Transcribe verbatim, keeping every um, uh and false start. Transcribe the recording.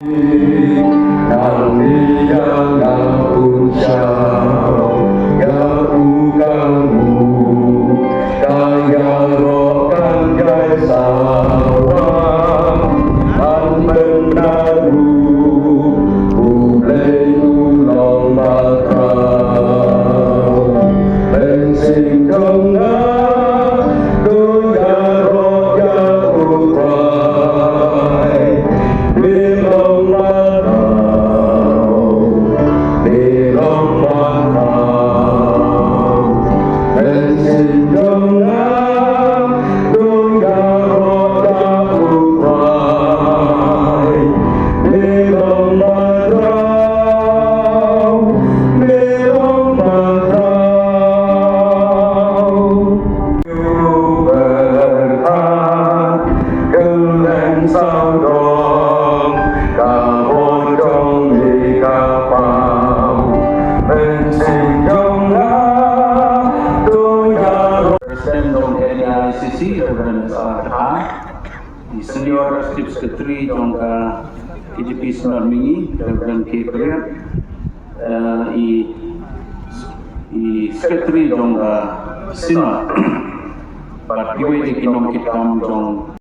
Nang ïa nga un shah ïa u kangmu, ka ïaroh kan kai sawa, ngan pynnaduh U Blei u long ba khraw. Mynsiem jong nga to ïaroh ïa U Trai. Me long ba khraw, me long ba khraw. Mynsiem jong nga to ïaroh ïa U Trai. Me long ba khraw, me long ba khraw. Kylleng sawdong ka bor jong me ka paw. Mynsiem jong nga to ïaroh. President jong K D I C C, Reverend S R Kha, i Senior Executive Secretary jong ka K J P Synod Mihngi, Reverend K Kariat, eh, i, i Secretary jong ka Synod, bad kiwei de ki nongkitkam jong